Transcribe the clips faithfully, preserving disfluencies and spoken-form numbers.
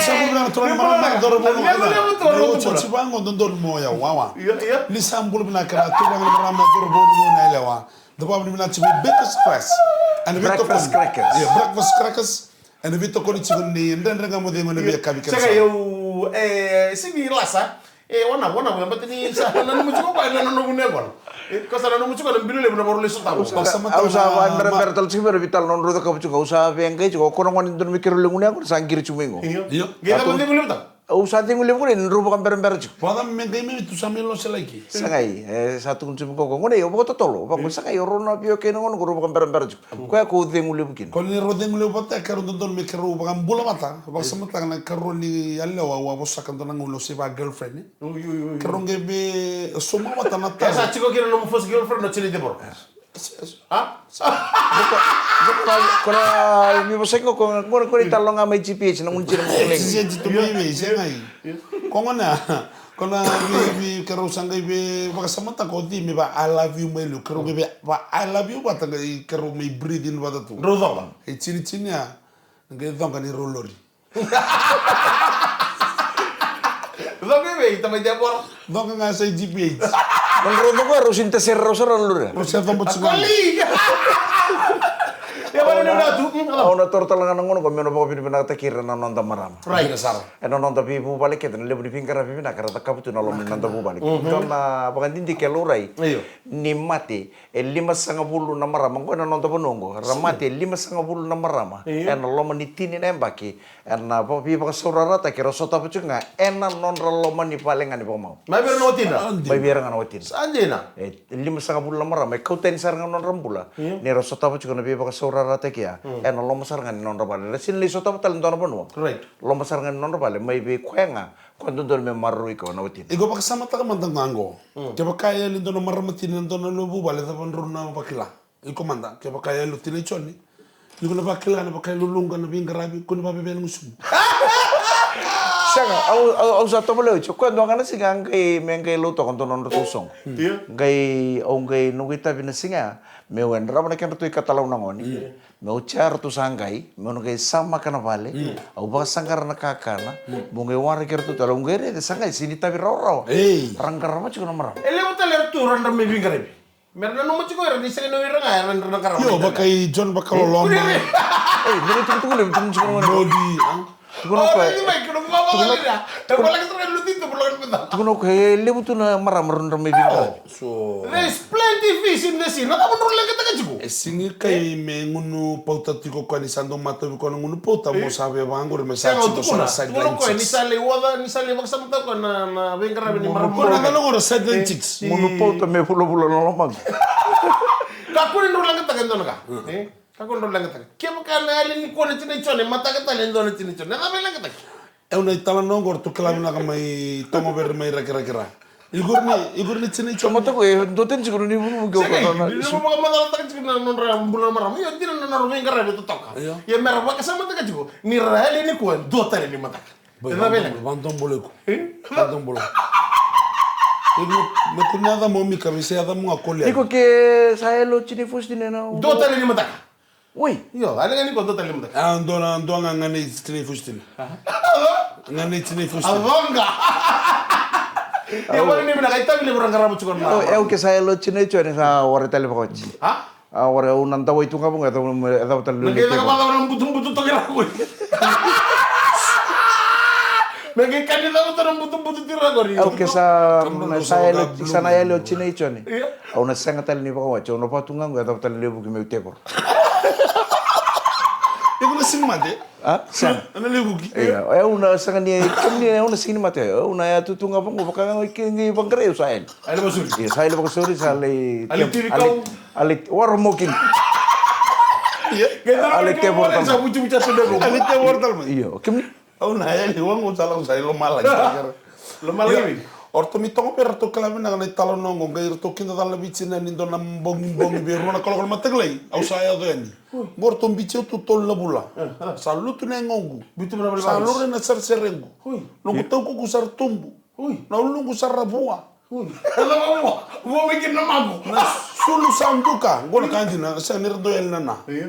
Sa bula vinaka turaga, marama, cauravou, na wekaqu. Ni sa bula vinaka turaga, cauravou, na yalewa. Ni sa bula vinaka turaga, marama, cauravou, na yalewa. Da vakavinavinaka tiko vei Baker's Crackers. Ena veitokoni. Breakfast crackers. Io, breakfast crackers. Ena veitokoni tiko ni dredre ga mo cegu ena veiyakavi kece. Sega, io, e, sega ni lasa. E, wana, wana, wana, bata ni sa nanuma tiko koya na nona gunu yaqona. E, ko sa nanuma tiko na bilo levu na vakarau lai sotava. Au sa, au sa vaberabera tale tiko vei ira vei tale na nodrau cakava tiko. Au sa via qai tiko, ko na gone dodonu me keirau lai gunu yaqona, sa qiri tiko mai qo. Io. Qai cava cegu levu tale? Au sa cegu levu qo ni drau vakaberabera tiko. Vacava me qai mai tu sa mai loselaki? Sagai, e, sa tukuni tiko mai qo, qo nei, au vakatotolo. Vaka, sagai, o rau na veiwekani qo, qo rau vakaberabera tiko. Koya ko cegu levu kina. Ko ni rau cegu levu vata, keirau dodonu me keirau vakabula vata, vakasamataka na karua ni yalewa, au a vosaka dua na gauna au se vaka girlfriend, e. Ui, ui, ui. Keirau qai via sauma vata na taro. E sa tiko kina nomu first girlfriend o Tini Tevoro? A? Ko na, ko na, mi vosaki qo, ko na, ko na italanoa ga mai G P H, na gunu tini na gunu leqi. G P H tu mai vei, segai. Ko gona, ko na vei, vei, keirau sa qai via vakasamataka o cei me va I love you mai liu, keirau qai via va I love you vata qai keirau mai breathe in vata tu. Drau coqa. E Tini Tini a, qai coqa ni rau lori. Coqa i vei, tamai Tevoro? Coqa ga sa i G P H. Nodrau coqa, rau sini tasere rau sara na lori. Rau se coba tiko. Au na toro tale ga na gauna qo meu na vakavinavinakataki ira na noda marama. Right. Ena noda veivuvale kece, na levu ni veiqaravi vinaka era cakava tu ena loma ni noda vuvale. Dua na vakadidike e laurai. Io. Ni mate e limasagavulu na marama, qo ena noda vanua qo. Ra mate e limasagavulu na marama ena loma ni tini na yabaki, ena veivakasaurarataki era sotava tiko ga ena nodra loma ni vale ga ni vakamau. Mai vei ira na watidra? Mai vei ira ga na watidra. Sa dina. E limasagavulu na marama e kau tani sara ga na nodra bula ni ra sotava tiko na veivakasaurarataki ya ena loma sara ga ni nodra vale. Ra sini lai sotava tale e dua na vanua. Right. Loma sara ga ni nodra vale, mai vei koya ga ko dodonu me maroroi koya na watidra. Iko vakasamataka mada ga qo. Kevaka e yali e dua na marama tini ena dua na lewe vuvale, cava drau na vakila? Iko mada, kevaka e yali o Tina i Joni, ni ko na vakila na vakailuluqa, na veiqaravi, ko na vavevela gusumu. Sega, au, au, au sa tovolea oti. O koya dua ga na siga a qai, me qai lau toka dua na nodratou soqo. Io. Qai, au qai, noqu itavi na siga ya, meu yadrava na kedratou ikatalau na gone. Io. Meu oti ya ratou sa qai, meu na qai samaka na vale, au vakasaqara na kakana, meu qai waraki iratou tale, au qai raica sa qai sini tavi rawarawa. Ei. Ra qarava tiko na marama. E levu tale era tu ra dra mai veiqaravi. Me ra nanuma tiko era ni sega ni o ira ga era dra na qarava. Io, vaka i John Vakaloloma. Ei, me ra tukutuku levu, tukutuku levu. Modi, a? Tukuna o koya, tukuna o koya e levu tu na marama ra dra mai veiqaravi. So there's plenty fish in the sea. Na cava drau leqataka tiko? E sega ni kai me gunu pauta tiko koya ni sa dau matovi koya na gunu pauta, mo sa via vaqori me sa tiko so na sideline chicks. Ni sa lai oca, ni sa lai vakasamataka koya na, na veiqaravi ni marama. Koya na cava qori, sideline chicks. Gunu pauta me vulavula na lomaqu. Kakua ni drau leqataka e dua na ka. E? Kakua ni drau leqataka. Kevaka na yali nikua na Tina i Joni, mataka tale e dua na Tina i Joni. Na cava e leqataki? Au na italanoa qo ratou kila vinaka mai Togovere mai Rakirakira. Iko ni, iko ni Tina i Joni. Mataka e dua tani tiko ni vukivuki o koya. Ni na vakamacalataka tiko na nodra bula na marama. Io, dina na nodra veiqaravi totoka. Io. Ia me ra vakasamataka tiko ni ra yali nikua, dua tale ni mataka. Bai, e cava e leqataki? Vakadomobula iko. E? Vakadomobula. Iko, me kua ni yaca mo Mika, me se yaca mo ga Koliati. Iko ke sa yali o Tina i Fositini na. Dua tale ni mataka. Oi. Io, a leqa ni ko dua tale ni mataka. A, dua na, dua ga ganei Tina i Fositini. Ganei Tina i Fositini. A coqa. Ia, vaka ni vinaka, itavi levu ra qarava tiko na. Au, au ke sa yali o Tina i Joni sa warai tale vakaoti. A? A, warai, au na dawai tu ga vaqo, e cava, e cava tale ni levu. Na qai caka vacava na butubutu toka i ra qori. Me qai kani cava tale na butubutu tiko i ra qori. Au ke sa, sa yali, sa na yali o Tina i Joni. Io. Au na sega tale ni vakawati, au na vatu ga qo, e cava tale ni levuki meu tevoro. Iko na sega ni mate? A? Sega. Ena levuki. Io, au na sega ni, kemuni au na sega ni mate. Au na yatutu ga vaqo, vaka ga ike qai vaqarai au sa yali. A yali vakasauri. Io, sa yali vakasauri, sa lai. A lai tivi kau. A lai, wara mokini. Io. A lai tevoro tale. Sa vucivuci a tebe ko. A lai tevoro tale mai. Io, kemuni? Au na yali, au sa lau sa i lomalagi. Lomalagi. Io. O ratou mai Togovere ratou kila vinaka na italanoa qo, qai ratou kidacala vei Tina ni dua na bogibogi vei rua na kaloko na mataka lailai. Au sa yaco yani. Oi. Qo ratou biuti au tu tolu na vula. E, a. Sa lutu na yagoqu. Sa laurai na sereserequ. Oi. Noqu taukuku sa ra tubu. Oi. Na uluqu sa ra vua. Oi. E cava vua? Vua mai kina na maqu. Na sulu sa duka. Qo na ka dina, sa ni ra dau yali na na. Io.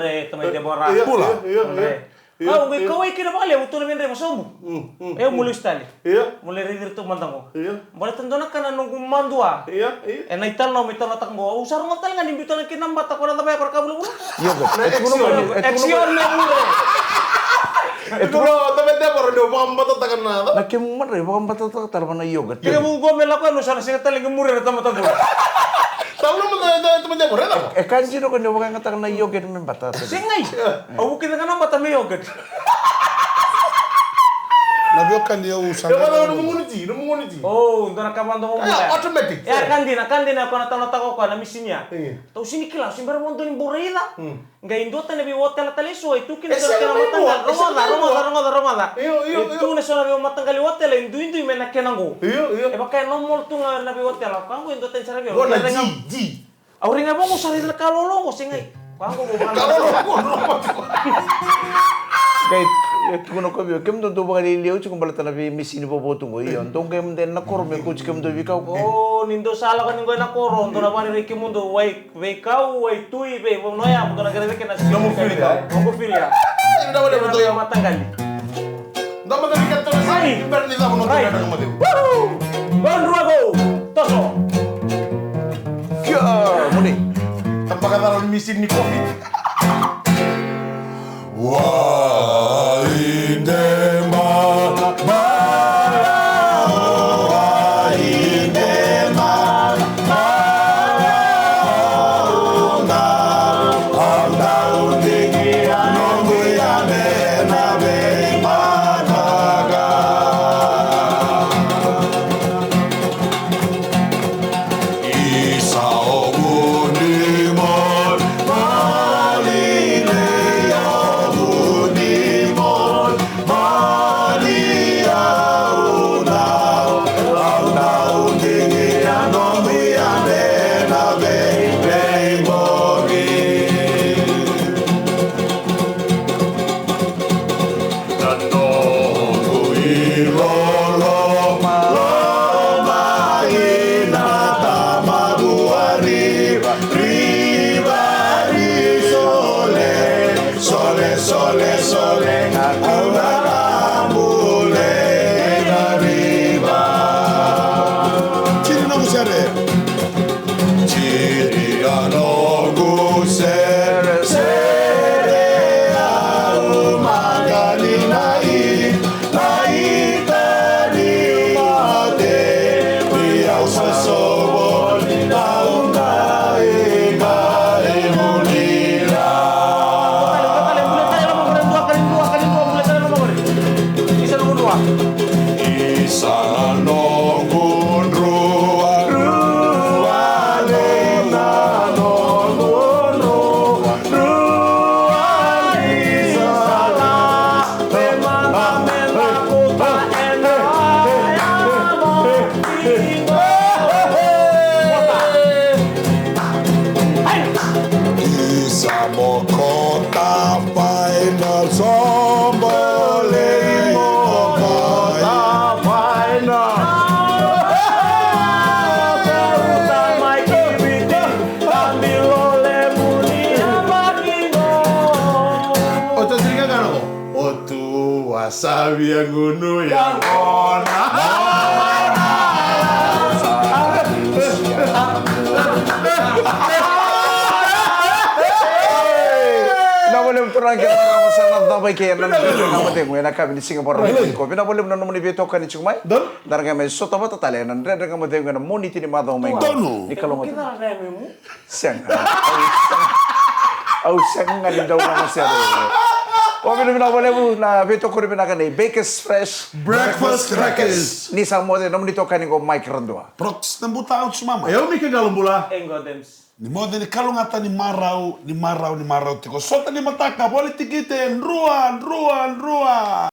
Dre, tamai Debora. Io, io, io, io. Dre. Io, io. Au qai kauai kina vakalevu tu na veidre vasobu. Mm, mm, mm. E, mo lesu tale. Io. Mo lai raici iratou mada qo. Io. Baleta dua na ka na noqu madua. Io, io. E na italanoa me talanoataka qo. Au sa rogoca tale ga ni biuta na kena bata ko na cava ya ko na ka vulavula. Io, qo. Na e tukuna Action. Ko ni, e tukuna ko ni. Action me vure. E tukuna, tamai Debora, ni o vakabatataka na cava? Na kemu madrai, vakabatataka tale va na yogurt. Kena vuku qo me lako yani, au sa na sega tale ga ni muria na tamata qo. Sa vula mada, e, e, tamai Debora, e cava? E ka dina ko ni o vakayagataka na yogurt me bata. Sega. Io. Au vukica ga na bata me yogurt. Na veiwekani au sa. E, vada, nomu gunu ti, nomu gunu ti. O, dua na ka vada, nomu gunu. Io, automatic. E, ka dina, ka dina, ko na talanoataka o koya na misini ya. Io. Tou sini kila, sini bera vakadua ni bau raica. Mm. Qai dua tani na veiwatela tale eso, e tu kina eso na kena mataqali. Rogoca, rogoca, rogoca, rogoca. Io, io, io. E tu na so na veimataqali watela, e duidui mai na kena qo. Io, io. E vaka e normal tu ga na veiwatela. Koya qo e dua tani sara vei. Qo na G, G. Au raica vaqo sa raica na ka lolo qo, sega. Koya qo mo vaka. Ka lolo qo, lolo qo. Qai, e tukuna ko vei, kemudou dou vakalialiai au tiko baleta na veimisini vovo tu qo. Io, dou qai mada na koro me kauti kemudou veikau. O, ni dou sa lako ni qo na koro, dou na vakarairai kemudou, wai Veikau, waitui, veivanua ya, mo dou na qai raica kina. Nomu filia. Noqu filia. Ai, vinaka vakalevu. Ena mataqali. Da mada ni kena tona sa. Ai. Bera ni cava noqu. Ai. Kena noqu. Woohoo! One, two, go. Toso. Kia, muni. Tabaka cala ni misini ni kofi. Sole, sole, au na bule na riba. Tiri noqu sere. Tiri a noqu sere, sere au maqali na i, na itari mate. Ni au sa sovo, ni au na iba e mulila. Isa noqu drua, drua, drua, lena noqu drua, drua, isa la. Isa mo kota faina, sobo lei mo kota faina. O tou tiri ga qo. O tua sa via gunu yaqona. Na vale mutu na kena na sa na cava i ke na na kena na mategu ena kavi ni siga vara ni ko. Vina vale na nomuni veitokani tiko mai. Donu. Dara ga mai sota vata tale na Dredre Ga Mo Cegu ena Moniti ni macawa mai. Donu. Ni kaloga. Sega. Au sega. Au sega ni dau na masere. Ko vinavinaka valevu na veitokoni vinaka nei Bakers Fresh Breakfast Crackers. Ni sa moce nomuni tokani qo Mike Radua. Prox na buta au tsumama. E au Mike Galo Bula. E Godems. Ni moce ni kalougata ni marau, ni marau, ni marau tiko. Sota ni mataka, voli tikite, drua, drua, drua.